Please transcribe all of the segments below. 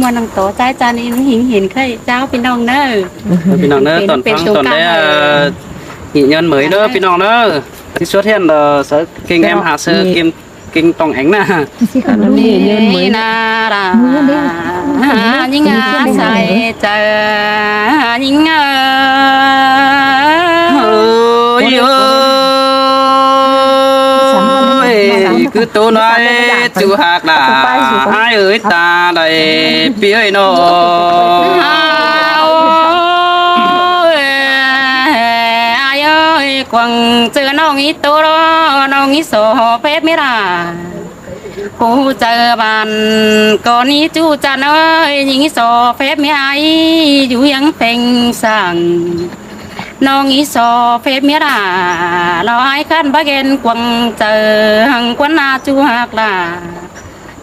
ວ່ານາງໂຕໃຈຈານອີ່ເຫັນ ເຫັນໃຄ່ເຈົ້າພີ່ນ້ອງເດີ ເອີ ພີ່ນ້ອງເດີ ເປັນ ຕອນຟັງ ເປັນຕົວ ຕອນແລກ ກາງ ເອີ ຫິຍ້ອນເໝີຍເດີ ພີ່ນ້ອງເດີ ທີ່ຊວດແຮນເດີ ເສີເກັ່ງແອມຫາເສີ ເກັ່ງ ເກັ່ງຕອງແອງນາ ອັນນີ້ຍ້ອນເໝີຍ ນາລາ ຍິງອາໄສ ເຈົ້າຍິງເອີຍ ເອີຍ ຄືໂຕນ້ອຍຈູຮັກຫຼ້າ ອ້າຍເອີຍ ຕາໄດ້ປີ້ເອີຍນ້ອງ ອ້າຍເອີຍ ກວາງເຈີນ້ອງອີໂຕ ນ້ອງອີໂສ ເພບເມລາ ກູເຈີບ້ານກໍນີ້ຈູຈານເອີຍ ຍິງໂສເຟບເມອາຍ ຢູ່ຫຍັງເປັງສັງ ນ້ອງອີໂສເຟບເມລາ ລາວອາຍຄັນບາແກນກວາງເຈີ ຫັງກວນນາຈູຮັກລາ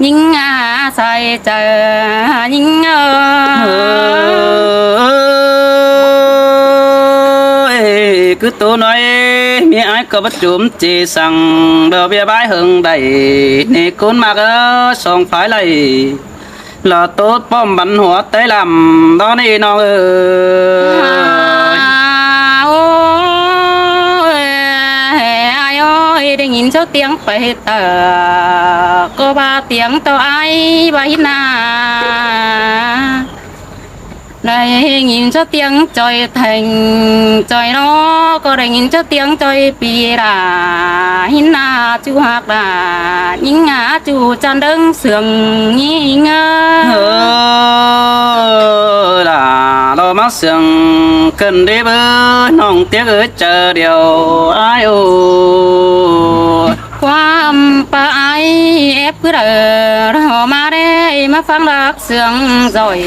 ຍິງອາໄສເຈີ ຍິງເອີຍ ຄືໂຕນ້ອຍ ເມອາຍກໍບໍ່ຈຸມ ເຈສັງ ດອກເບ້ຍບາຍເຫິງໄດ້ ນີ້ຄຸນມາກເອີ ສອງຝ່າຍໄລ່ ລະໂຕປ້ອມບັນຫົວໄຕລຳ ດອກນີ້ນ້ອງເອີຍ ໂອ້ຍ ອ້າຍເອີຍ ໄດ້ຍິນເຈົ້າຕຽງໄປຕາ ກໍວ່າຕຽງຕໍ່ອ້າຍວ່າຫິນນາ ໄດ້ຍິນເຈົ້າຕຽງຈ່ອຍແທງຈ່ອຍລໍ ກໍໄດ້ຍິນເຈົ້າຕຽງຈ່ອຍປີລາ ຫິນນາຈູຮັກລາ ຍິງຫາຈູຈັນເດິງເຊື່ອງຍິງເອີ ເອີ ລາລໍມາເຊື່ອງກັນເດ້ເບີ ນ້ອງຕຽງເອີຍ ເຈີດຽວອ້າຍໂອ ຄວາມປະໄອແອບຄືເດີ ເຮົາມາໄດ້ມາຟັງລັກເຊື່ອງຈ່ອຍ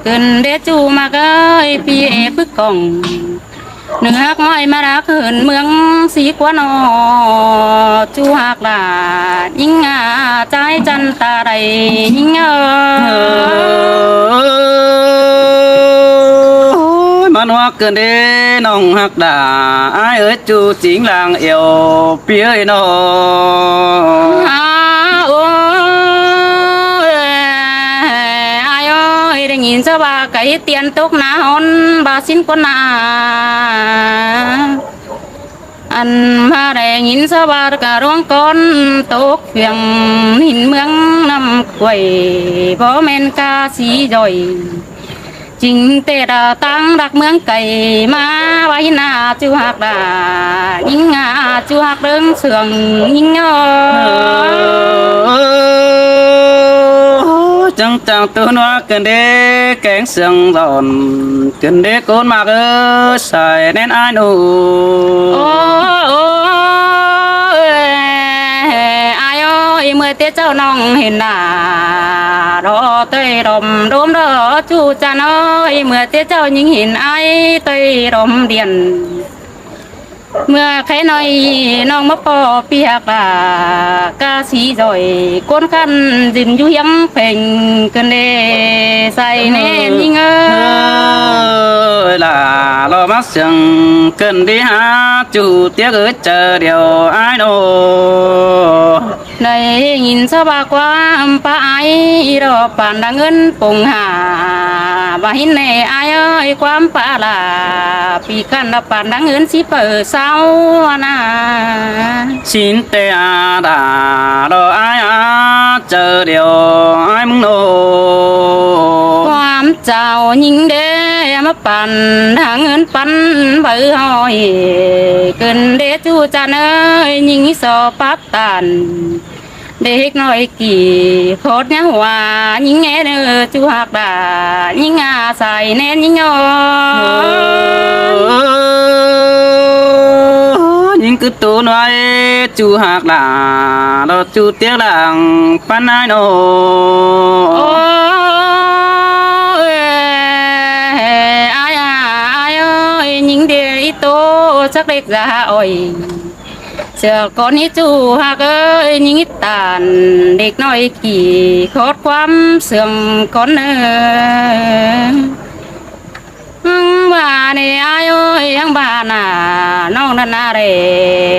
ຂຶ້ນເດຈູມາເກີຍ ປີເອບຄືກ່ອງ ເນື້ອຮັກນ້ອຍມາລັກເຮືອນເມືອງສີກວານອ ຈູຮັກຫຼ້າ ຍິງອາຈາຍຈັນຕາໄດຍິງເອີຍ ມານວກ ເກີນເດ ນ້ອງຮັກດາ ອ້າຍເອີຍ ຈູຈິງລາງແອວ ປີເອີຍນ້ອງ ອາ ໂອ້ຍ ອ້າຍເອີຍ ໄດ້ຍິນຊະວ່າໄກ່ຕຽນຕົກໜ້າຮ້ອນ ບາສິນກົນນາ ອັນມາໄດ້ຍິນຊະວ່າກະລວງກ່ອນຕົກເຄື່ອງ ຫີນເມືອງນ້ຳກ້ວຍ ບໍ່ແມ່ນກາສີຍ່ອຍ ຈຶ່ງແຕ່ດາຕ່າງລັກເມືອງໄກ ມາໄວ້ໜ້າຈູຮັກດາ ຍິງອາຈູຮັກເລື່ອງເຊື່ອງຍິງເອີຍ ຈັ່ງຈັ່ງໂຕນົວກຶນເດ ແກງເຊື່ອງຫຼອນ ກຶນເດໂກນມາກເອີ ສາຍແໜ້ນອາໂນ ໂອ້ ໂອ້ ເອີ ອາຍເອີຍ ເມື່ອແຕ່ເຈົ້ານ້ອງເຫັນໜ້າ ລໍເຕີຍລົມ ໂດມລໍຈູຈານເອີຍ ເມື່ອແຕ່ເຈົ້າຍິງເຫັນອາຍເຕີຍລົມດຽນ ເມື່ອໄຂໜ້ອຍນ້ອງມາພໍ້ປຽກລາ ກາສີຈ້ອຍ ກົນຂັນຢືນຢູ່ຮຽງເພັງ ກຶນເດໃສ່ແໜ້ນຍິງເອີຍ ເອີຍ ລາລໍມາເຊື່ອງ ກຶນດີຫາ ຈູຕຽກເອີຍ ເຈີດຽວອາຍໂນ ໄດ້ຍິນຊາວວ່າຄວາມປາອາຍ ດອກປານດາເງິນປົງຫາ ວ່າເຫັນແນ່ອາຍເອີຍ ຄວາມປາລາ ປີກັນດອກປານດາເງິນຊິເປີເຊົາອານາ ຊິນແຕ່ອາດາ ດອກອາຍອາ ເຈີດຽວອາຍມຶງໂນ ຄວາມເຈົ້າຍິງເດ ມາປັນດາເງິນປັນໃບຫອຍ ກຶນເດຈູຈານເອີຍ ຍິງຊອປາກ ຕານ ເດັກນ້ອຍກີ້ ໂຄດຍາວວ່າ ຍິງແອເນີ ຈູຮັກດາ ຍິງອາໄສແໜ້ນຍິງໂອ ຍິງຄືໂຕນ້ອຍ ຈູຮັກດາ ດອກຈູຕຽກຫຼັງປັນອາຍໂນ ໂອ ອາຍ ອາຍ ອາຍເອີຍ ຍິງເດອີໂຕ ຈັກເດັກຈະຫາອ້ອຍ ເສືອກອນນີ້ຈູຮັກເອີຍ ຍິງຕານເດັກນ້ອຍກີ້ ຂອດຄວາມເຊື່ອງກ່ອນເນີ ວ່າ ນີ້ອ້າຍເອີຍ ທາງບ້ານນະ ນ້ອງນັ້ນນະເດ້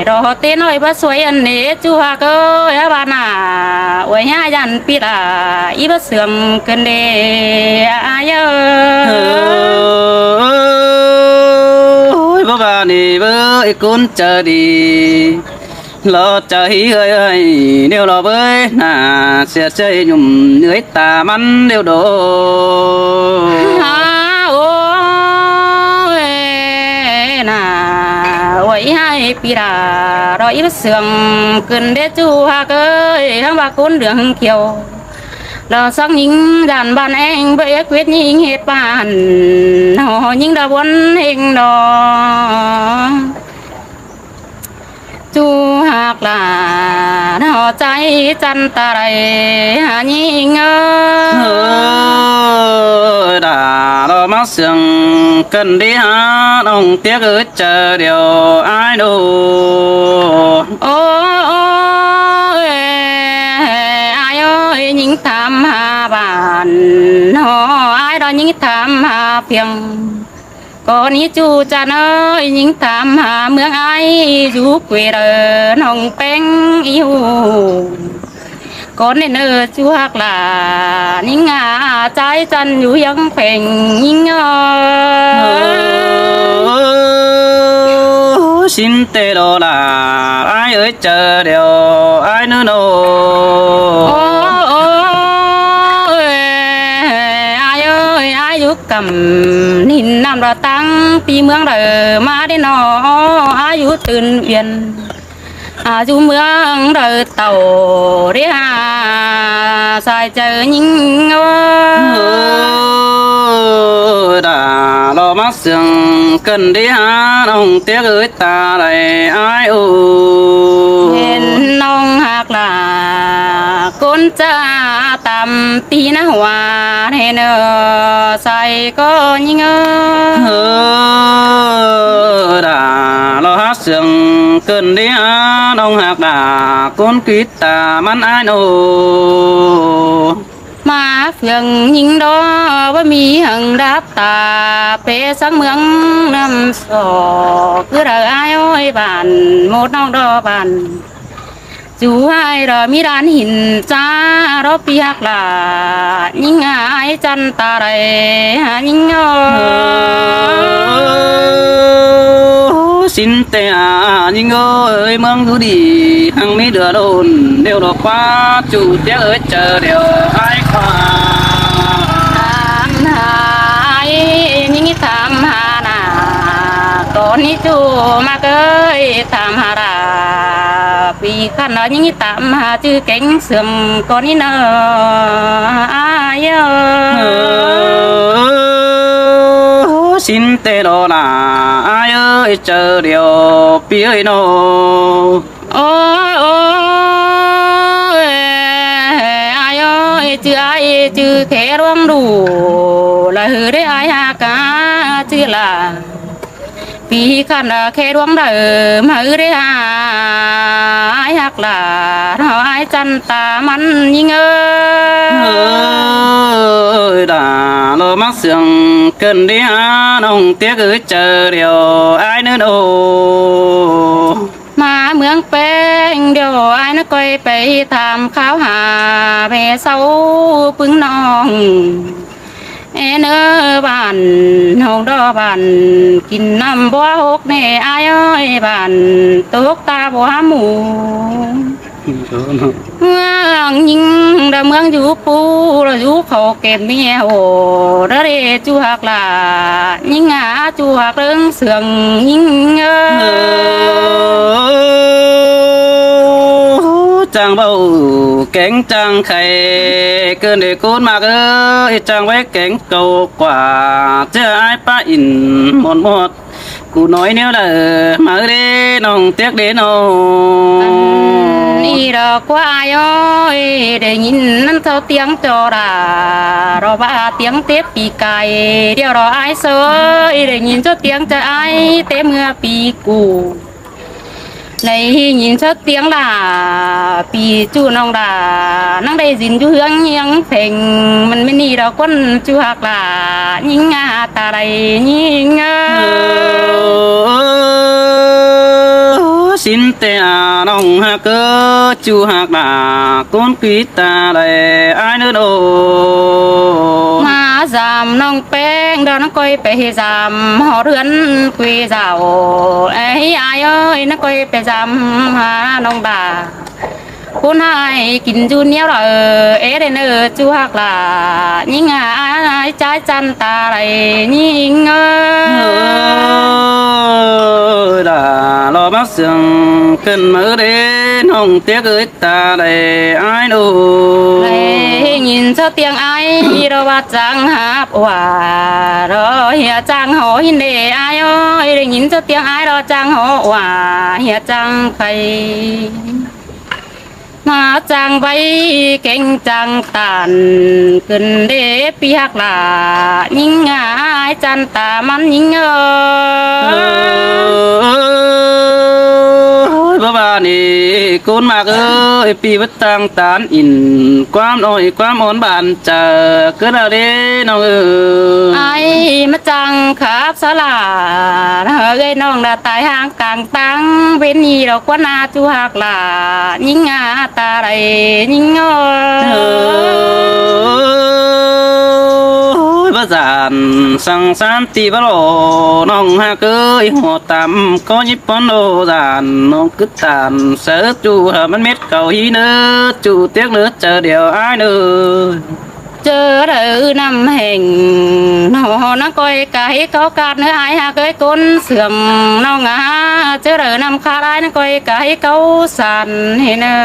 ດອກເຕັນອ້ອຍບໍ່ສວຍອັນນີ້ ຈູຮັກເອີຍ ບ້ານນະ ໂອຍ ຫາຢ້ານປີລາ ອີບໍ່ເຊື່ອງເກີນເດ້ ອ້າຍເອີຍ ໂອ້ຍ ບໍ່ວ່ານີ້ເວີ້ຍ ຄົນໃຈດີ ລໍໃຈເອື້ອຍ ແນວລໍເວີ້ຍ ໜ້າເສຍໃຈຫຍຸ້ມເອື້ອຍ ຕາມັນແລ້ວດອກ ໂອ້ຍ ໜ້າ ໂອຍ ຫາຍປີລາ ລໍອີເຊື່ອງຂຶ້ນເດ້ ຈູຮັກເອີຍ ທັງວ່າຄົນເຫຼືອງຂຽວ ລໍສັງຍິງ ຢ້ານບ້ານແອງ ບໍ່ເອກເວດຍິງເຮັດບ້ານ ຫໍຍິງດາວນເຮງດອກ ຈູຮັກຫຼານ ຫົວໃຈຈັນຕາໄລຫາຍິງເອີຍ ດາລໍມາເຊື່ອງກັນດີຫານ້ອງຕຽກເອີຍ ເຈີດຽວອ້າຍໂດ ໂອ້ຍ ອ້າຍເອີຍ ຍິງຖາມຫາບ້ານ ຫໍອ້າຍດອກ ຍິງຖາມຫາພຽງ ກໍນີ້ຈູຈັນເອີຍ ຍິງຖາມຫາເມືອງອ້າຍ ຢູ່ເກວເດີ ໜອງແປ້ງອີຫູ ກໍນີ້ເນີ ຈູຮັກຫຼານ ຍິງອາຈາຍຈັນຢູ່ຍັງແຂວງຍິງເອີຍ ຊິນເຕໂດລາ ອ້າຍເອີຍ ເຈີດຽວອ້າຍເນີໂນ ໂອ້ ໂອ້ ເອີຍ ອ້າຍເອີຍ ອ້າຍຢູ່ ກຳນິນນຳລະຕັງ ປີເມືອງໃດມາໄດ້ໜໍ ອາຍຸຕື່ນວຽນ ອາຍຸເມືອງໃດເຕົ້າ ເດຫາສາຍໃຈຍິງເອີຍ ດາລໍມາເຊື່ອງກັນເດຫາ ນ້ອງຕຽກເອີຍ ຕາໄລອ້າຍໂອ ເຫັນນ້ອງຮັກຫຼາ ກົນຈາຕາມຕີນະຫວານໃຫ້ເນີ ໃສ່ກໍຍິງເອີ ດາລໍຫາເຊື່ອງເກີນດີຫາ ນ້ອງຮັກດາກົນກິດຕາມັນອ້າຍໂນ ມາເຟືອງຍິງດໍ ບໍ່ມີຫຍັງດັບຕາ ເປສັງເມືອງນ້ຳສອກ ຄືດາອ້າຍໂອ້ຍບ້ານ ໝົດນ້ອງດໍບ້ານ ຈູອ້າຍດອມີດານຫີນຈ້າ ດອປີຮັກຫຼາ ຍິງອ້າຍຈັນຕາໄລຫາຍິງເອີ ສິນແຕ່ຫາຍິງເອີຍ ເມືອງຢູ່ດີ ຮັ່ງມີເດືອໂດນ ດຽວດອກວ່າ ຈູຕຽກເອີຍ ເຈີດຽວອ້າຍຄວາ ຖາມຫາອ້າຍ ຍິງຖາມຫາໜ້າ ກ່ອນນີ້ຈູມາເກີຍ ຖາມຫາລາ ປີຄັນຍິງຕາມຫາຈື່ແກງເຊື່ອງກ່ອນນີ້ເນາະອ້າຍເອີຍ ສິນແຕ່ດອລາ ອ້າຍເອີຍ ເຈີດຽວ ປີເອີຍເນາະ ໂອ້ຍ ໂອ້ຍ ອ້າຍເອີຍ ຈື່ອ້າຍ ຈື່ແຄ່ດວງດູ ລະຮືເດ້ອ້າຍຫາກາ ຈື່ລາ ປີຄັນແຄ່ດວງເດີ ມາເອີເດ້ຫາ ອ້າຍຮັກຫຼານ ອ້າຍຈັນຕາມັນຍິງເອີ ເອີຍ ດາລໍມາເຊື່ອງເກີນດີຫາ ນ້ອງຕຽກເອີຍ ເຈີດຽວ ອ້າຍເນີນໂອ ມາເມືອງແປ້ງ ດຽວອ້າຍນະກ້ອຍໄປຖາມຂ່າວຫາແມ່ເຊົາປຶງນ້ອງ ເອີເນີບ້ານ ໂຮງດໍບ້ານ ກິນນ້ຳບໍ່ຫົກແນ່ອ້າຍເອີຍ ບ້ານຕົກຕາບໍ່ຫາໝູ ເມືອງຍິງດາເມືອງຢູ່ປູລະຢູ່ເຂົາເກັບເມຍໂອ ດາເດຈູຮັກຫຼາ ຍິງຫາຈູຮັກເລິງເຊື່ອງຍິງເອີ ຈ້າງເວົ້າແກງຈ້າງໄຂ່ ເກີນໄດ້ໂກນມາກເອີຍ ຈ້າງໄວ້ແກງເກົ່າກວ່າ ເຈ້ອອ້າຍປາອິນໝົດໝົດ ກູນ້ອຍແນວໃດ ມາເອີເດ້ນ້ອງຕຽກເດ້ນ້ອງ ອັນນີ້ດອກວ່າອ້າຍເອີຍ ໄດ້ຍິນນັ້ນເຊົາຕຽງຈໍລາ ດອກວ່າຕຽງເຕັບປີກາຍ ດຽວດອກອ້າຍເຊີຍ ໄດ້ຍິນເຈົ້າຕຽງຈະອ້າຍ ແຕ່ເມື່ອປີກູ ໄດ້ຍິນເສີຍງຕຽງຫຼ້າ ປີຈູນ້ອງຫຼ້າ ນາງໄດ້ຢືນຢູ່ເຮືອນຍຽງເພັງ ມັນແມ່ນນີ້ດອກຄົນຈູຮັກຫຼ້າ ຍິງອາຕາໄດຍິງເອີຍ ເອີ ສິນແຕ່ອານ້ອງຮັກເອີຍ ຈູຮັກຫຼ້າ ຄົນກີຕາໄດອ້າຍເດີໂດ ມາຢາມນ້ອງ ແປ້ງດອນນະກ້ອຍໄປຢາມ ຮອດເຮືອນກຸຍເຈົ້າ ເອີຍ ອ້າຍເອີຍ ນະກ້ອຍໄປຢາມຫານ້ອງດາ ຜູ້ນາຍກິນຢູ່ໜຽວເດີ ເອເດເນີ ຈູຮັກຫຼ້າ ຍິງອາຍຈາຍຈັນຕາໄດຍິງເອີຍ ເອີ ດາລໍມາເຊື່ອງຂຶ້ນມາເດີ ນ້ອງຕຽກເອີຍ ຕາໄດອ້າຍໂດ ໄດ້ຍິນສຽງຕຽງອ້າຍ ລໍວ່າຈັ່ງຮັບວ່າ ລໍເຮຍຈັ່ງຫໍຫິນເດອ້າຍເອີຍ ໄດ້ຍິນສຽງຕຽງອ້າຍ ລໍຈັ່ງຫໍວ່າ ເຮຍຈັ່ງໄປ ມາຈັ່ງໄວເກັ່ງຈັ່ງຕານ ຂຶ້ນເດ ປີຮັກຫຼ້າ ຍິງອາຍຈັນຕາມັນຍິງເອີຍ ເອີຍ ບໍ່ວ່ານີ້ ຄົນມັກເອີຍ ປີມາຈັ່ງຕານອິນ ຄວາມນ້ອຍຄວາມອ່ອນບານຈາ ເກີດເອົາເດນ້ອງເອີຍ ອ້າຍມາຈັ່ງຂັບສາລາ ເອີຍ ນ້ອງລະຕາຍຫ່າງກາງ ຕັ້ງເວນນີ້ດອກຄວັນອາ ຈູຮັກຫຼ້າ ຍິງອາຕາໄດຍິງເອີຍ ເອີຍ ພະສານສັງສານຕິບະຫຼໍ ນ້ອງຮັກເອີຍ ຫົວຕຳກໍຍິບປອນໂອສານ ນ້ອງກຶດຕານເສີຈູ ມັນເມັດເຂົ້າຫີເນີ ຈູຕຽກເນີ ເຈີດຽວອ້າຍເນີ. ເຈີເດີນ້ຳແຫ້ງ ນ້ອງນາງກ້ອຍກະເຮັດເຂົ້າກາດເນີ ອ້າຍຮັກເອີຍ ກົ້ນເຊື່ອງນ້ອງອາ ເຈີເດີນ້ຳຂາດ ອ້າຍນາງກ້ອຍກະເຮັດເຂົ້າສານໃຫ້ເນີ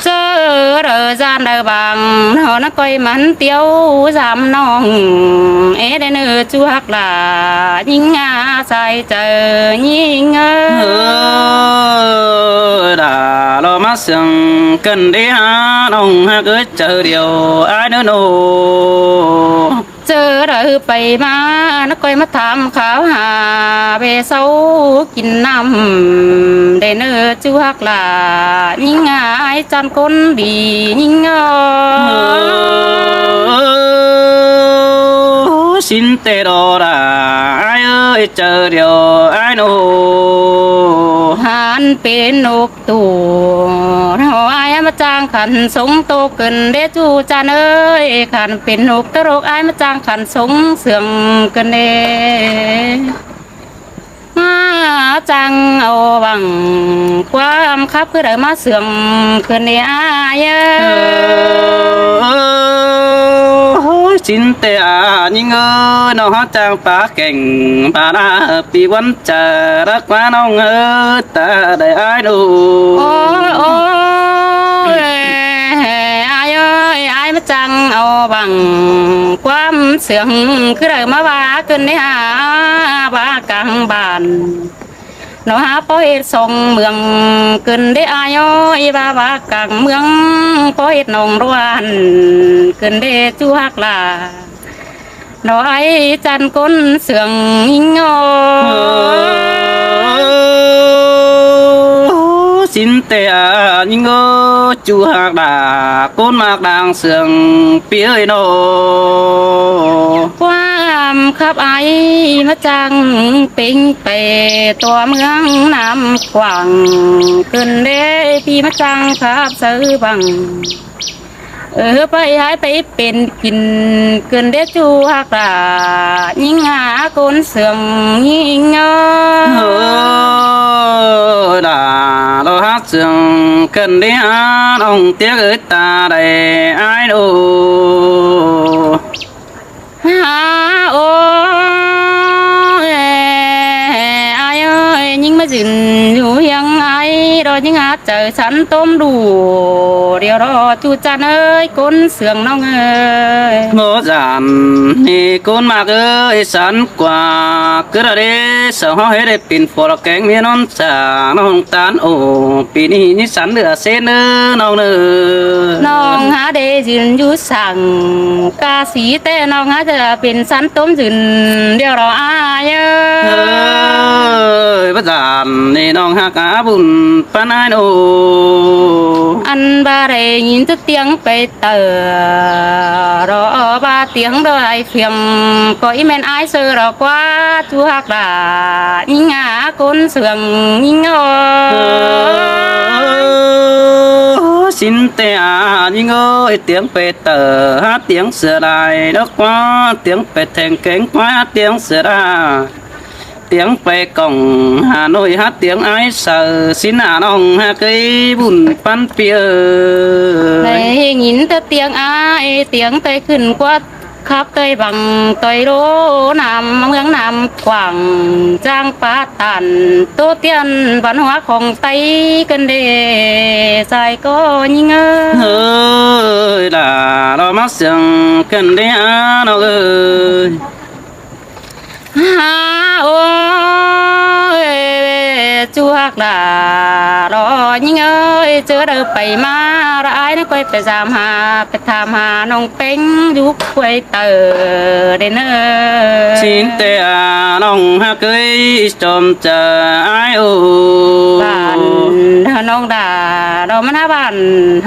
ເຈີເດີຈານເດີບາງ ນ້ອງນາງກ້ອຍມັນຕຽວສາມນ້ອງ ເອເດເນີ ຈວກຫຼ້າ ຍິງອາສາຍເຈີຍິງເອີ ເອີ ດາລໍມາເຊື່ອງກັນເດ ຫານ້ອງຮັກເອີຍ ເຈີດຽວອ້າຍເນີໂນ ເຈີເດີໄປມາ ນາງກ້ອຍມາຖາມຂ່າວຫາ ເວເຊົາກິນນ້ຳ ເດເນີ ຈວກຫຼ້າ ຍິງອາຍຈັນຄົນດີ ຍິງເອີ ຊິນແຕ່ດໍດາ ອ້າຍເອີຍ ເຈີດຽວອ້າຍໂນ ຫັນເປັນນົກ ໂຕ ເຮົາອ້າຍມາຈ້າງຂັນສົງໂຕຂຶ້ນເດຈູຈານເອີຍ ຂັນເປັນນົກຕະຫຼົກອ້າຍມາຈ້າງຂັນສົງເຊື່ອງຂຶ້ນເດ ມາຈ້າງເອົາຫວັງຄວາມຄັບຄືໄດ້ມາເຊື່ອງຂຶ້ນເດອ້າຍເອີ ຊິນແຕ່ອາຍິງເອີ ນ້ອງເຮົາຈ້າງປາແກ່ງປານາ ປີວັນຈາລັກມານ້ອງເອີ ຕາໄດ້ອ້າຍດູ ໂອ້ຍ ໂອ້ຍ ອ້າຍເອີຍ ອ້າຍມາຈັ່ງເອົາບັງຄວາມເຊື່ອງ ຄືໄດ້ມາວ່າຂຶ້ນໃນຫາວ່າກາງບ້ານ ເນາະຫາພໍເຮັດສອງເມືອງຂຶ້ນເດ້ອ້າຍເອີຍ ວ່າວ່າກາງເມືອງ ພໍເຮັດໜອງດ້ວນຂຶ້ນເດ້ ຈູຮັກຫຼ້າ ດອກໄອຈັນກົ້ນເຊື່ອງຍິງເອີ ຊິນແຕ່ອາຍິງເອີ ຈູຮັກດາກົ້ນໝາກດ່າງເຊື່ອງ ປີເອີຍເນາະ ຄວາມຄັບອາຍມາຈັ່ງເປັງໄປ ຕົວເມືອງນ້ຳຂວາງ ຂຶ້ນເດ້ ປີມາຈັ່ງຄັບເຊີບັງ ເອີ ໄປຫາຍໄປເປັນກິນ ຂຶ້ນເດ້ ຈູຮັກຫຼ້າ ຍິງຫາກົ້ນເຊື່ອງຍິງເອີ ເອີ ດາລອຫາເຊື່ອງ ຂຶ້ນເດ້ ອານ້ອງຕຽກເອີຍ ຕາໄດ້ອາຍໂອ ຫາໂອຍ ອາຍເອີຍ ຍິງມາຢືນຢູ່ຮຽງອາຍ ດອກຍິງຫາ ໃຈສັນຕົມດູ ດຽວລໍຈູຈັນເອີຍ ກົນເຊື່ອງນ້ອງເອີຍ. ບໍ່ສັນນີ້ກົນໝາກເອີຍ ສັນກວ່າເກີດເດ ສາວເຮົາໃຫ້ໄດ້ເປັນຜົວລະແກງເມຍນອນສາງນ້ອງຕານໂອ ປີນີ້ນິສັນເຫຼືອເຊນເດີນ້ອງເດີ. ນ້ອງຫາໄດ້ຢືນຢູ່ສັງກາສີແຕ່ ນ້ອງຫາຈະເປັນສັນຕົມຢືນ ດຽວລໍອ້າຍເອີຍ. ເອີຍ ບໍ່ສັນນີ້ນ້ອງຫາກອາບຸນ ປານອ້າຍໂນ ອັນວ່າໄດ້ຍິນແຕ່ຕຽງໄປເຕີ ລໍວ່າຕຽງດອຍເຂັມ ກໍອີແມ່ນອ້າຍເຊີດອກວ່າ ຈູຮັກຫຼ້າຍິງອາ ກົນເຊື່ອງຍິງເອີຍ. ຊິນແຕ່ອາຍິງເອີຍ ຕຽງໄປເຕີ ຫາຕຽງເສືອດາຍດອກວ່າ ຕຽງໄປແທງແກງກວ່າ ຕຽງເສືອດາ ຕຽງໄປກ່ອງຫາໜ້ອຍ ຫາຕຽງອ້າຍເຊີ ຊິນອານ້ອງຫາເກີຍບຸນປັນປີເອີຍ. ໄດ້ຍິນແຕ່ຕຽງອ້າຍ ຕຽງໄຕຂຶ້ນກວ່າ ຂັບໄຕບັງ ໄຕໂລນ້ຳເມືອງນ້ຳກວ້າງ ຈາງປາຕັນ ໂຕຕຽນບັນຫົວຂອງໄຕກັນເດ ຊາຍກໍຍິງເອີຍ. ເຮີ້ຍ ລາລໍມາເຊື່ອງກັນເດ ອານ້ອງເອີຍ. ຫາໂອ້ຍ ຈູຮັກຫຼ້າລໍຍິງເອີຍ ເຈີເດີໄປມາລະອາຍນະ ຂ້ອຍໄປສາມຫາ ໄປຖາມຫານ້ອງເປັງຢູ່ຫ້ວຍເຕີເດເນີ. ຊິນແຕ່ອານ້ອງຫາເກີຍ ຈອມຈະອາຍໂອ ບ້ານເດີນ້ອງດາ ດອກມະນາບ້ານ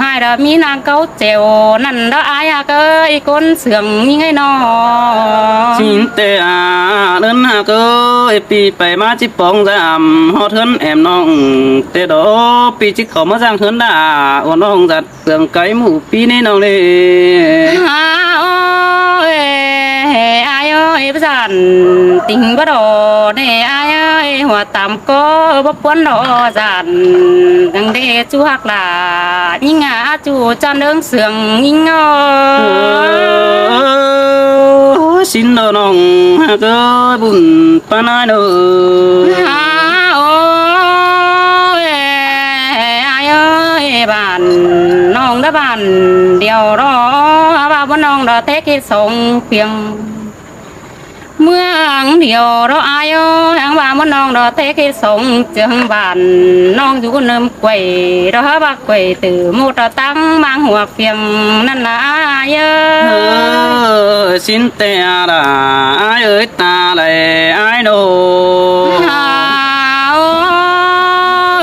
ຫາຍດາມີນາງເກົາ ແຈວນັ້ນດາ ອາຍຫາເກີຍ ກົນເຊື່ອງຍິງເອີຍນ້ອງ. ຊິນແຕ່ອາເດີນຫາເກີຍ ປີໄປມາຈິປອງຈາມ ຮອດເຮືອນແອມນ້ອງ ແຕ່ດອກ ປີຈິເຂົ້າມາສ້າງເຮືອນດາ ໂອນ້ອງຈັດເຄື່ອງໄກໝູ່ປີນີ້ນ້ອງເດ. ຫາໂອ້ຍ ອາຍເອີຍ ປະສານຕິງບໍ່ດອເດ ອາຍເອີຍ ຫົວຕາມ ກໍບໍ່ປວນດອກສັນ ຈັ່ງເດ ຈູຮັກຫຼ້າຍິງອາ ຈູຈັນເດີງເຊື່ອງຍິງເອີຍ. ຊິນເດີນ້ອງຫາເກີຍ ບຸນປານອ້າຍເດີ. ຫາໂອ້ຍ ອາຍເອີຍ ບ້ານນ້ອງດາ ບ້ານດຽວດອ ວ່າບໍ່ນ້ອງດອ ແທ້ຄິດສອງພຽງ ເມືອງດຽວດອ ອາຍເອີຍ ຫາງວ່າມະນ້ອງດອ ເທເຂດສອງເຈືອງ ບ້ານນ້ອງຢູ່ເນີມກວຍດອ ຫາວ່າກວຍຕື່ມູດດອ ຕັ້ງມາງຫົວພຽງນັ້ນລະ ອາຍເອີຍ. ເອີ ຊິນແຕ່ອາດາ ອາຍເອີຍ ຕາໄຫຼອາຍໂນ. ຫາໂອ້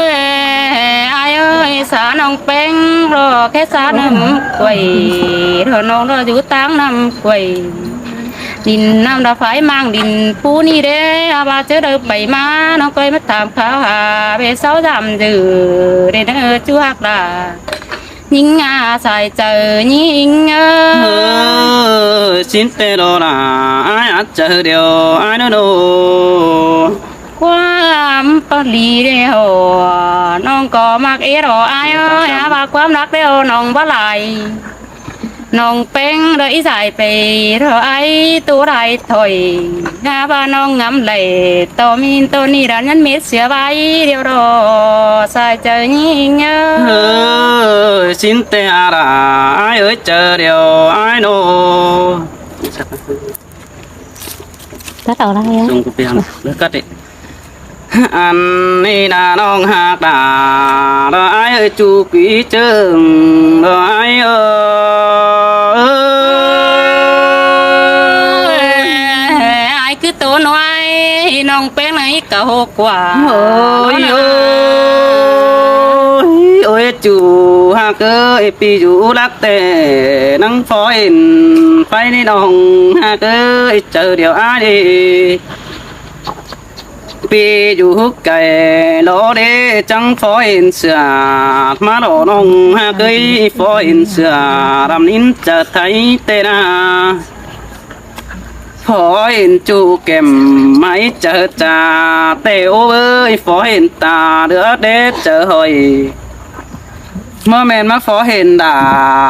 ຍ ອາຍເອີຍ ສານ້ອງແປ້ງດອ ແຄ່ສາເນີມກວຍດອ ນ້ອງດອ ຢູ່ຕາງນ້ຳກວຍ ດິນນ້ຳດາ ຝາຍມາງດິນປູນີ້ເດ້ ວ່າເຈີເດີໄປມາ ນ້ອງກອຍມາຖາມຂ່າວຫາ ເວເຊົາຢາມເດີ ເດີເດີ ຈູຮັກດາ ຍິງອາສາຍເຈີຍິງເອີຍ. ເອີ ຊິນແຕ່ດອລາ ອາຍອັດເຈີດຽວ ອາຍໂນໂນ ຄວາມປະລີເດໂອ ນ້ອງກໍມັກເອດອ ອາຍເອີຍ ຫາວ່າຄວາມຮັກເດໂອ ນ້ອງບໍ່ຫຼາຍ ນ້ອງແປ້ງເດີ ອີສາຍໄປເທາະໄອໂຕໄດ້ຖອຍ ຫາວ່ານ້ອງງາມໄຫຼ ໂຕມີນໂຕນີ້ດາ ຍັນເມັດເສຍໄວ້ດຽວດອ ສາຍເຈີຍິງເອີຍ. ເອີ ຊິນແຕ່ອາດາ ອາຍເອີຍ ເຈີດຽວ ອາຍໂນ. ຕັດອອກແລ້ວ ສົ່ງກູໄປຫາເລີຍ ກັດເດ ອັນນີ້ນະນ້ອງຮັກດາ ດອ ອາຍເອີຍ ຈູກີເຈີງ ດອ ອາຍເອີຍ. ອາຍຄືໂຕນ້ອຍ ນ້ອງແປ້ງໃນກະຫົກກວ່າ ໂອ້ຍ ໂອ້ຍ ໂອ້ຍ ຈູຮັກເອີຍ ປີຢູ່ລັກແຕ່ ນັ່ງພໍເຫັນໄຟນີ້ນ້ອງຮັກເອີຍ ເຈີດຽວອາຍເດ ປີຢູ່ໄກລໍເດ ຈັ່ງພໍເຫັນເສືອ ມາລໍນ້ອງຫາເຄີຍ ພໍເຫັນເສືອ ດຳນິນຈະໄທແຕ່ນາ ພໍເຫັນຈູແກ້ມ ໄມ້ຈະຈາແຕ່ໂອເອີຍ ພໍເຫັນຕາເດືອແດດຈະຫອຍ ເມື່ອແມ່ນມາພໍເຫັນດາ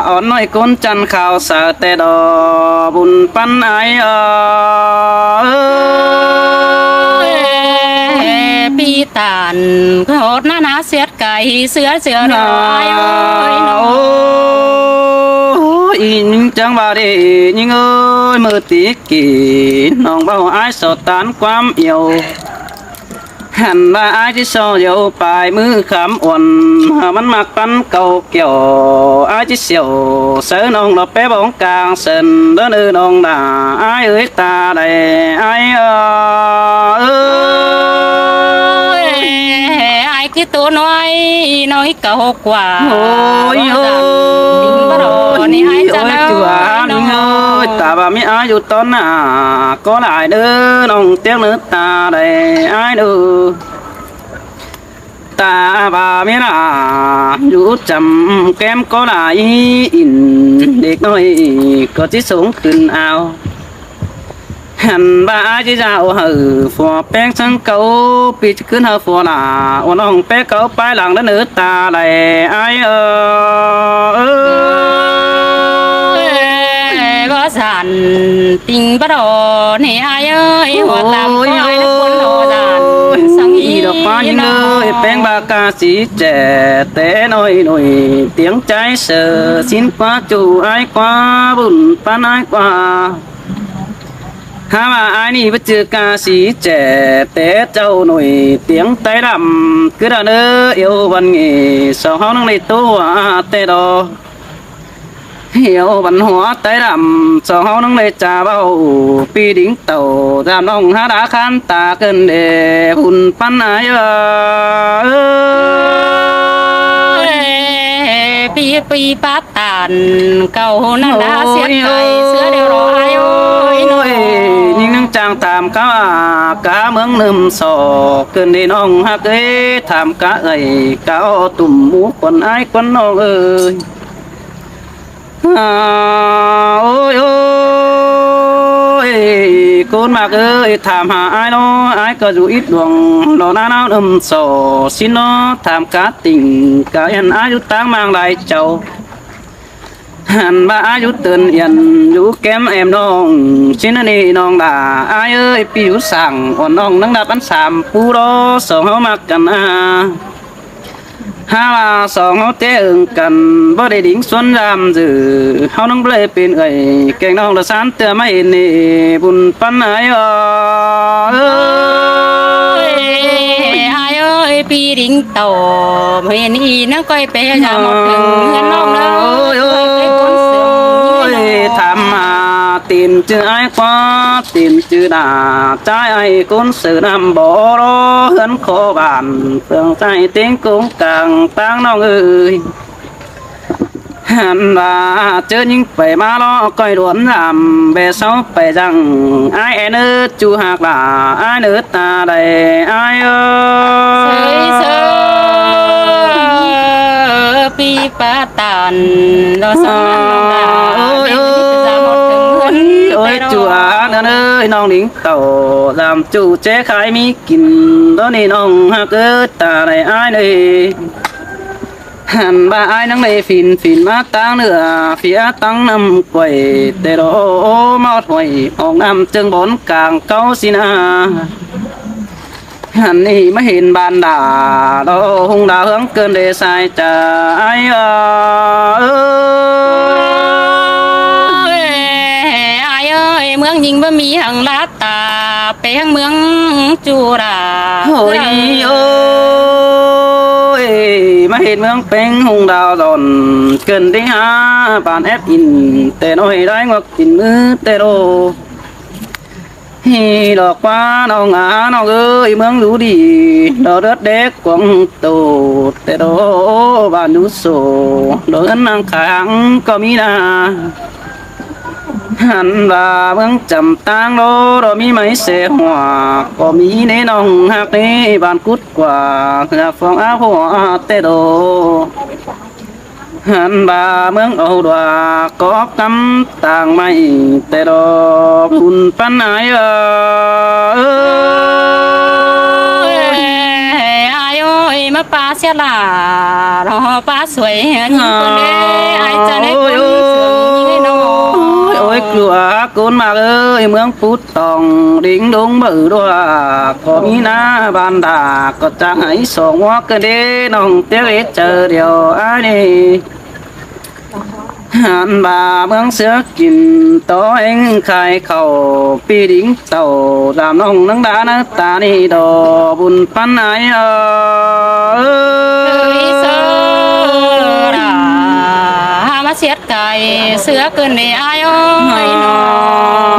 ອ່ອນນ້ອຍກົ້ນຈັນຂາວສາວແຕ່ດອ ບຸນປັນອາຍເອີຍ ປີ ຕານ ຮອດໜ້າໜາສຽດໄກ່ເສືອເສືອດອຍເອີຍ. ໂອ້ຍ ອີ່ຍິງຈັງວ່າເດ້ ຍິງເອີຍ ມື້ຕີກີ້ນ້ອງເວົ້າອ້າຍສໍຕານຄວາມອຽວ ຫັ້ນວ່າອ້າຍຊິສໍຢຽວປາຍມືຄຳອ່ອນ ມັນມັກປັນເກົາ ແກ້ວ ອ້າຍຊິສຽວໃສ່ນ້ອງດອກແປ້ບອງກາງເຊິນເດີ ເດີນ້ອງດາ ອ້າຍເອີຍຕາໃດ ອ້າຍເອີຍ. ອ້າຍຄືໂຕນ້ອຍ ນ້ອຍເກົ່າກວ່າ ໂອ້ຍ ໂອ້ຍ ນີ້ອ້າຍຈັນເອີຍ ໂອ້ຍ ຕາວ່າມີອ້າຍຢູ່ຕໍ່ໜ້າກໍຫຼາຍເດີ ນ້ອງຕຽງເນີຕາໃດ ອ້າຍເດີ. ຕາວ່າມີຫຼ້າຢູ່ຈຳແກ້ມກໍຫຼາຍອິນ ເດັກນ້ອຍກໍຊິສົງຂຶ້ນອາວ ຫັ້ນວ່າອ້າຍຊິຢາວໃຫ້ຜົວແປ້ງສັງເກົາ ປີຊິຂຶ້ນຫາຜົວຫຼ້າ ໂອນ້ອງແປ້ເກົາປາຍຫຼັງເດີ ເນີຕາໃດ ອ້າຍເອີຍ. ບໍ່ສັນຕິງບໍ່ດອ ນີ້ອ້າຍເອີຍ ຫົວຕາມຄວາຍນະຄົນໂນດານ ສັງອີດອກມາຍິງເອີຍ ແປ້ງບາກາສີແຈ ແຕ່ນ້ອຍໜ້ອຍຕຽງໃຈເສີ ສິນກວ່າຈູອ້າຍກວ່າ ບຸນປານອ້າຍກວ່າ ຫາວ່າອ້າຍນີ້ບໍ່ຈື່ກາສີແຈ ແຕ່ເຈົ້າໜ້ອຍຕຽງໄຕດຳ ຄືດາເດີ ອຽວວັນເງ ສອງເຮົານັ່ງໄດ້ໂຕແຕ່ດອ ອຽວວັນຫົວໄຕດຳ ສອງເຮົານັ່ງໄດ້ຈາເວົ້າ ປີດິງເຕົາ ຈາມນ້ອງຫາດາຄານຕາເກີນເດ ບຸນປັນອາຍເອີຍ. ປີ ປີປາ ຕານເກົ່ານັ້ນລະ ໂອ້ຍ ເສຍໃຈເສືອດອຍເອີຍ ໂອ້ຍ ໂອ້ຍ ຍິງນັ່ງຈ້າງຕາມກາ ກາເມືອງເນີມສອກ ເກີນໄດ້ນ້ອງຮັກເອີຍ ຖາມກາເອີຍ ກາອ້ອຕຸ່ມໝູ່ຄວັນອ້າຍຄວັນນ້ອງເອີຍ. ອາ ໂອ້ຍ ໂອ້ຍ ຄົນມັກເອີຍ ຖາມຫາອ້າຍເນາະ ອ້າຍກໍຢູ່ອິດດວງ ລໍໜ້າໜາວເນີມສອກ ຊິເນາະ ຖາມກາຕິ່ງ ກາແອ່ນອ້າຍຢູ່ຕ່າງມາງຫຼາຍເຈົ້າ. ຫັ້ນວ່າອາຍຸເຕີນອຽນ ຢູ່ແກ້ມແອມນ້ອງ ຊິນະນີນ້ອງຫຼ້າ ອາຍເອີຍ ປີຢູ່ສ້າງ ອ່ອນນ້ອງນັງດັບອັນສາມ ຜູ້ລໍສອງເຮົາມັກກັນອາ ຫາວ່າສອງເຮົາແຕ່ເອີງກັນ ບໍ່ໄດ້ດິງສວນຍາມຈື່ ເຮົານັງບໍ່ໄດ້ເປັນເອື້ອຍ ແກ້ງນ້ອງລະສານເທື່ອມາເຫັນນີ້ ບຸນປັນອາຍເອີຍ ອາຍເອີຍ ປີດິງ ຕອບເຫັນອີນາງກ້ອຍແປຍາມອດເຖິງເຮືອນນ້ອງເດີ ໂອ້ຍ ໂອ້ຍ ໂອ້ຍ ຖາມມາຕີນຈື່ອ້າຍຄວາ ຕີນຈື່ໜ້າ ຈ່າຍອ້າຍຄົນເສືອນຳບໍ່ລໍ ເຮືອນຂໍບ້ານເຟືອງໃຈເຕັງກົງກາງຕ່າງນ້ອງເອີຍ. ຫັ້ນວ່າເຈີຍິງໄປມາລໍກ້ອຍດວນຍາມ ແບເຊົາໄປຈັ່ງ ອ້າຍແອເນີຈູຮັກຫຼ້າ ອ້າຍເນີຕາໃດ ອ້າຍເອີຍ ເຊີຍເຊີຍ ປີປາຕານ ລໍສອງນ້ອງຫຼ້າ ໂອ້ຍ ໂອ້ຍ ໂອ້ຍ ໂອ້ຍ ຈົວເນີຍ ນ້ອງລິງເຕົ້າ ລຳຈູເຈຂາຍມີກິນ ດອນີ້ນ້ອງຮັກເອີຍ ຕາໃດອ້າຍເອີຍ. ຫັ້ນວ່າອ້າຍນັງໄດ້ຝິນ ຝິນມາຕາງເໜືອ ເຟຍຕັງນ້ຳກ້ວຍ ແຕ່ດອກມາຮອດຫ້ວຍ ອອກນ້ຳເຈິງບ່ອນກາງເກົາສິນາ ຫັ້ນນີ້ມາເຫັນບ້ານດາ ດອກຮຸ່ງດາວເຮືອງເກີນເດຊາຍຈາ ອ້າຍເອີຍ ອ້າຍເອີຍ ເມືອງຍິງບໍ່ມີຫັງລາ ຕາແປງເມືອງຈຸລາ ໂອ້ຍ ໂອ້ຍ ມາເຮັດເມືອງເປັງຮຸ່ງດາວດອນ ເກີນໄດ້ຫາບານແອບອິນ ແຕ່ນ້ອຍໄດ້ງວກກິນມື້ແຕ່ໂດ ຮີດອກວ່ານ້ອງອານ້ອງເອີຍ ເມືອງຢູ່ດີ ດອເລືອດແດກກວາງໂຕ ແຕ່ໂດ ບ້ານຢູ່ໂສ ດອເຮືອນນາງຂາງກໍມີນາ ຫັ້ນວ່າເມືອງຈຳຕ່າງໂລ ໂລມີໄມ້ເສຫົວ ກໍມີເດ້ນ້ອງຮັກເດ້ ບ້ານກຸດກວ່າ ເຮືອຟອງອາຫົວແຕ່ໂລ ຫັ້ນວ່າເມືອງເອົາດວາ ກໍກຳຕ່າງໄມ້ແຕ່ດອກ ບຸນປັນອາຍເອີຍ ອາຍເອີຍ ມາປາເສຍຫຼ້າ ລໍປາ ສວຍເຮືອນຍິງຄົນເດ້ ອ້າຍຈະໄດ້ຄົນເສືອຍິງໃຫ້ນ້ອງ ໂອ້ຍ ໂອ້ຍ ຢູ່ອາກຸນມາເອີຍ ເມືອງປູຕອງ ດິງດົງເບີດວກ ພໍມີໜ້າບ້ານດາກ ກໍຈະໃຫ້ສອງວອກກະເດ ນ້ອງເຕຍເອີຍ ເຈີດຽວອ້າຍນີ້ ຫັນວ່າເມືອງເສືອກິນ ຕໍ່ແຫ່ງຂາຍເຂົ້າ ປີດິງເຕົ້າ ດາມນ້ອງນາງດານາຕານີ້ ດອກບຸນປັນອ້າຍເອີຍ ເອີຍ ເສືອລາ ຫາມາສຽດ ໄກ່ເສືອເກີນເດອ້າຍເອີຍເນາະ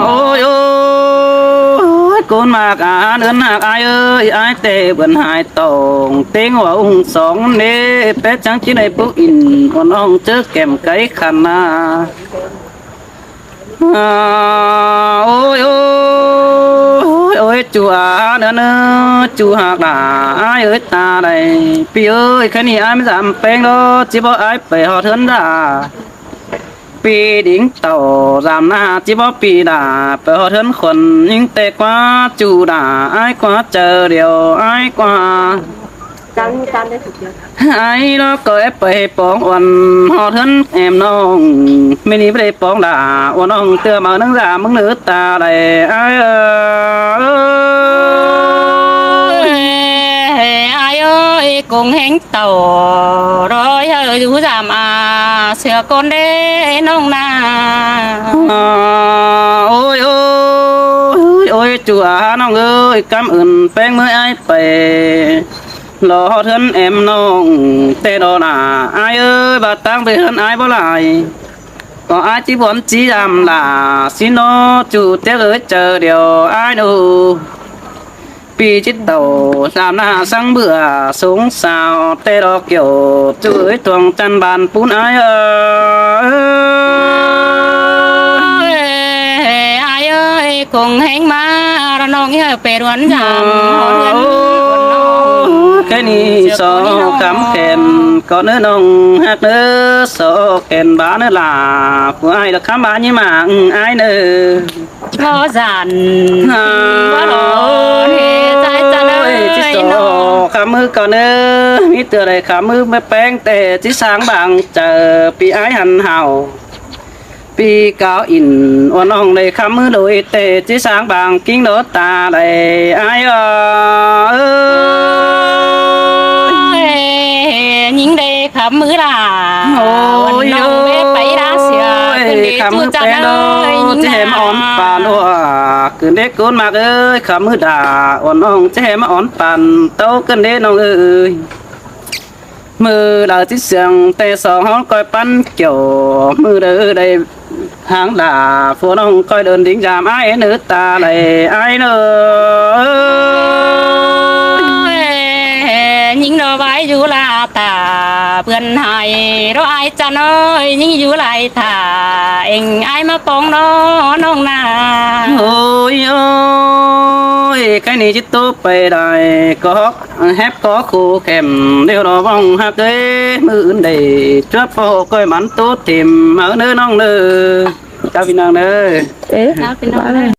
ໂອ້ຍ ໂອ້ຍ ໂອ້ຍ ໂກນໝາກອາເດີນຫາກອ້າຍເອີຍ ອ້າຍແຕ່ເບິ່ນຫາຍຕອງ ເຕັງວ່າອົງສອງເດ ເປັດຈັ່ງຈິໄດ້ປຸກອິນ ອ່ອນອ່ອງເຈີແກ້ມໄກ່ຂັນນາ ອາ ໂອ້ຍ ໂອ້ຍ ໂອ້ຍ ໂອ້ຍ ຈູອາເນີນເນີ ຈູຫາກຫຼາ ອ້າຍເອີຍ ຕາໄດ ປີເອີຍ ແຄ່ນີ້ອ້າຍມັນຈຳແປງດອກ ຈິບໍ່ອ້າຍໄປຮອດເຮືອນດາ ປີດິງເຕົ້າສາມໜ້າ ຈິບໍ່ປີດາ ໄປຮອດເຮືອນຄົນຍິງແຕ່ກວ່າ ຈູດາ ອ້າຍກວ່າເຈີດຽວ ອ້າຍກວ່າ ຈານ ຈານໄດ້ສຸດຍອດ ອ້າຍລອກກໍແອບໄປປອງອ່ອນ ຮອດເຮືອນແອມນ້ອງ ແມ່ນີ້ບໍ່ໄດ້ປອງດາ ອ່ອນນ້ອງເທື່ອມາໜຶ່ງດາ ມຶງເນີຕາໄດ ອ້າຍເອີຍ ອ້າຍເອີຍ ກົງແຮງ ເຕົ້າ ດອຍເຮີຢູ່ສາມອາ ເສືອກ່ອນເດ້ນ້ອງນາ ໂອ້ຍ ໂອ້ຍ ໂອ້ຍ ຈູອານ້ອງເອີຍ ກຳເອີ້ນແປງເມືອອ້າຍໄປ ລໍເຮືອນແອມນ້ອງ ແຕ່ດອນາ ອ້າຍເອີຍ ບາດຕາງໄປເຮືອນອ້າຍບໍ່ຫຼາຍ ກໍອ້າຍຈິບວນຈິຢາມຫຼາ ຊິນອ ຈູເຕຍເອີຍ ເຈີດຽວອ້າຍໂນ ປີຈິດເຕົ້າ ສາມໜ້າສັງເບືອ ສົງສາວແຕ່ດອກກ່ຽວ ຈູເອີຍ ທວງຈັນບານປູນອ້າຍເອີຍ ອ້າຍເອີຍ ຄົງແຮງມາລະນ້ອງເອີຍ ໄປດວນຢາມຮອດເຮືອນ ແຄ່ນີ້ສອກຄຳແຂນ ກ່ອນເດີນ້ອງຮັກເດີ ສອກແຂນບາເດີຫຼ້າ ຜູ້ອ້າຍລະຄຳບາຍິມາອ້າຍເດີ ບໍ່ສັນ ບໍ່ຫຼໍເຮໃຈຈັນເອີຍ ຈິສອກຄຳມືກ່ອນເດີ ມີເທື່ອໃດຄຳມືແມ່ແປ້ງແຕ່ຈິສ້າງບາງເຈີ ປີອ້າຍຫັນເຮົາ ປີກາວອິນ ອ່ອນອ່ອງໄດ້ຄຳມືໂດຍແຕ່ຈິສ້າງບາງກິ່ງໂດຕາໄດອ້າຍເອີຍ ຍິງໄດ້ຄຳມືລາ ໂອ້ຍ ໂອ້ຍ ໄປລາເສຍ ໂອ້ຍ ຂຶ້ນເດ ຄຳມືແປ້ງໂດ ຈິແຮມອ່ອນປານ ໂອ້ ຂຶ້ນເດໂກນມາກເອີຍ ຄຳມືດາ ອ່ອນອ່ອງຈິແຮມອ່ອນປານ ໂຕຂຶ້ນເດນ້ອງເອີຍ ມື້ລາວຈິເສຍງ ແຕ່ສອງຫ້ອງກ້ອຍປັນກ່ຽວ ມື້ເດີໄດ້ຫາງດາ ພວກນ້ອງກ້ອຍເດີນດິງຢາມອ້າຍເນີຕາໄດອ້າຍເນີ ຍິງດອກໄມ້ຢູ່ລາຕາ ເພື່ອນໃຫ້ດອກອ້າຍຈັນເອີຍ ຍິງຢູ່ໄລ່ຖ້າ ເອັງອ້າຍມາປອງນ້ອ ນ້ອງນາ ໂອ້ຍ ໂອ້ຍ ໃກ້ນີ້ຈິໂຕໄປໄດ້ ກໍຮອກ ແຮບກໍຄູ່ແຄມ ດຽວລໍວອງຮັກເອີຍ ມື້ອື່ນໄດ້ຈວບພໍກ້ອຍມັນໂຕເຕັມ ເອົາເນີນ້ອງເນີ ເຈົ້າພີ່ນ້ອງເນີ ເອີ ເຈົ້າພີ່ນ້ອງເນີ.